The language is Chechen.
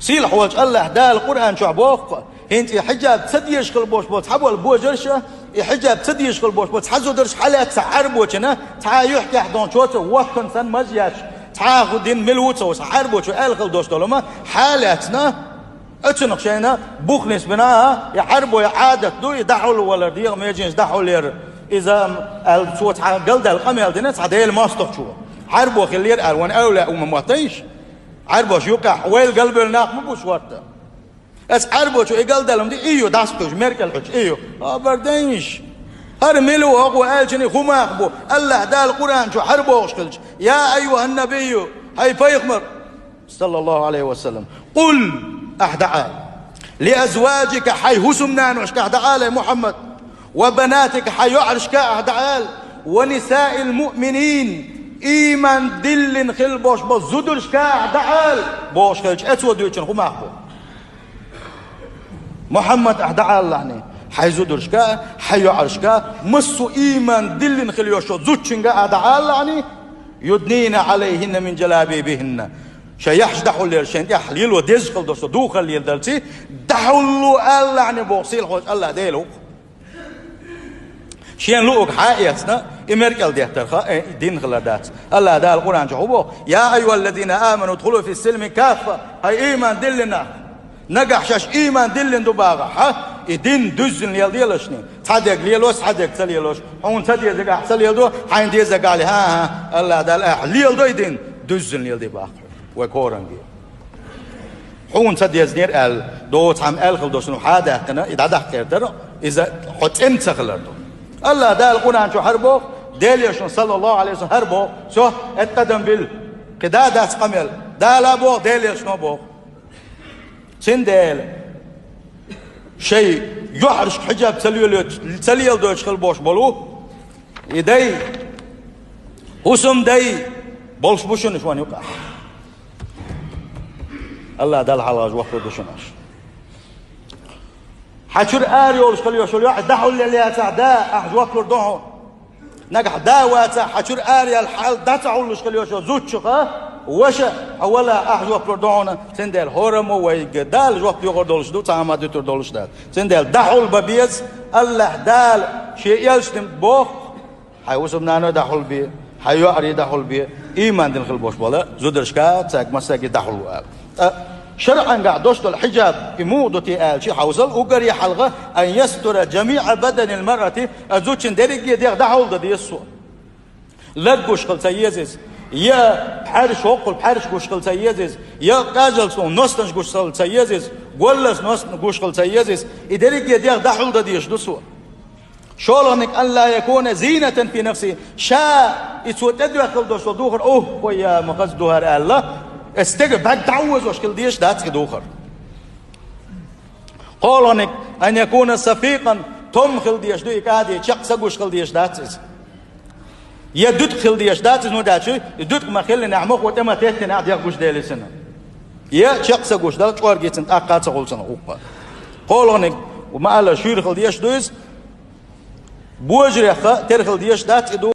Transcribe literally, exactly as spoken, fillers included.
Сийлахь волчу АллахӀ Дала Къуръан чохь боху-кх, хӀинца и хьиджаб ца дезаш хила болуш болу цхьаболу божарша, и хьиджаб ца дезаш хила болуш болу цхьа зударша хьалаьцна цхьа Ӏаьрбочунна, цхьа а юьхькехь долчуьнца воттун санна маза еш, цхьа а хӀу дина мила ву ца ву, цхьа Ӏаьрбочо аьлла хила долуш долу ма хьалаьцна, оцунах шайна бух нисбина, а, и Ӏаьрбой Ӏадат ду, и дӀахьулла валар дегӀан меженаш дӀахьуллера. Иза, аьлла, цо цхьа галдаьлла къамел дина цхьа Делан мостагӀчо. Ӏаьрбо хиллера аьлла, вайн эвлаяъ ву ма моттийша. Ӏаьрбош юкъахь вайла галбевлла нах ма бу шортта. Аса Ӏаьрбочо и галдаьлла ма ди, и ю, дӀасакхуьйсу, меркӀал хьуьйтуш, и ю. Хабар дайша. ХӀара мила ву, хӀокхо аьллачун и хӀума бу, АллахӀ Дала Къуръан чу хӀара бохуш хилча: «Я айюхӀан-набийю», хӀай пайхамар, саллаллахӀу Ӏалайхи ва саллам, «къул», ахь дӀаала, «ли азваджика», хьайн хӀусамнаношка ахь дӀаала, Мухьаммад, «ва банатика», хьайн йоӀаршка ахь дӀаала, «ва нисаил муъминин», ийман диллина хила болуш болу зударшка ахь дӀаала, бохуш хилча, оцо дуьйцуш хӀума бу. Мухьаммад, ахь дӀаалалахьний, хьайн зударшка, хьайн йоӀаршка, массо а ийман диллина хила йолуш йолу зудчуьнга ахь дӀаалалахьний, «юднийна Ӏалайхинна мин джалабибихинна». Шайн яххьаш дӀахьуллера, шайна тӀехь лело дезаш хила долуш долу духар леладалций, дӀахьулло алалахьний, боху сийлахь волчу АллахӀ Дела ву-кх. Шена луург хьа а эцна, и меркӀал деттарх, э, и дин хилар дац. АллахӀ Дала Къуръан чохь хӀун боху: «Я айюхӀаллазина аману дхулу фис-силми каффа», хӀай ийман диллина нах. Нагахь шаьш ийман диллина ду бахахь, хьа, и дин дуьззина леладелаш шуна. Цхьа дерг лелош, цхьа дерг ца лелош. Хьуна ца дезарг ахь ца леладо, хьайна дезарг ахь ле. ХӀан, хӀан, АллахӀ Дала ахь леладо и дин, дуьззина леладе боху хьуна. Вай коранге. Хьуна ца дезинера аьлла, доцу хьан аьлла хила долуш хьа а даьккхина, и дӀадаккха гӀертара, иза хьо цӀена ца хилар ду. АллахӀ Дала Къуръан чу хӀара боху, Делан Элчано, саллаллахӀу Ӏалайхи ва саллам, хӀара боху, со, эт къадам бил, кхин да дац къамел, Дала а боху, Делан Элчано а боху. Цундела шайн йоӀаршка хьиджаб ца лелойтуш, ца леладойтуш хила болуш болу и дай, хӀусамдай болуш бу шуна шуна юкъахь. АллахӀ Далла хьалха жоп лур ду шуна аша. Хьан чуьра ара йолуш хила йолуш йолу йоӀ дӀахьулъелла яцахь, да, ахь жоп лур ду хьуна. Нагахь да вацахь, хьан чуьра ара яьлла хьал дӀа ца хьуллуш хила йолуш йолу зудчух, ваша, хьо вала, ахь жоп лур ду хьуна. Цундела хӀораммо вайга Дала жоп доьхур долуш ду, цхьа а хӀума дуьтур долуш дац. Цундела дӀахьулба беза, АллахӀ Дала Шен Элчанна боху, хьайн хӀусамнаной дӀахьулбе, хьайн йоӀарий дӀахьулбе, ийман дина хила болуш болу зударшка, цаьрга массаьрга дӀахьулло ала. Ткъа шарӀангахь долуш долу хьиджаб, и муха ду те аьлча, хьовсал, уггаре хьалха: «ан ястура джамиӀа баданил маръати», а зудчун дерриге дегӀ дӀахьулдан деза цо. Лаг гуш хила ца еза иза, я пхьаьрш, хӀоккхул пхьаьрш гуш хила ца еза иза, я къежалц ностанаш гуш хила ца еза иза, голлас ностан гуш хила ца еза иза, и дерриге дегӀ дӀахьулдан дезаш ду цо. ШолгӀаниг: «ан ла якуна зинатан фи нафсихи». Ша и цо тӀедоьхкина долуш долу духар, ух, хӀой, я ма хаза ду хӀара аьлла, и стеган бӀаьрг дӀаозош хила дезаш дац и духар. КхоалгӀаниг: «ан якуна сафикъан», том хила дезаш ду и кӀади, чекх са гуш хила дезаш дац иза. Я дуьткъа хила дезаш дац иза, хӀунда аьлча и дуьткъа ма хиллинехь, мохо тӀе ма теттинехь дегӀ гуш делира цуьнан. Я чекх са гуш дала, чӀоргацан тӀаккха а ца хуьлу цунах хӀокхо. КхоалгӀаниг, ма-аллара, шуьйра хила дезаш ду иза, божарех тера хила дезаш дац и ду.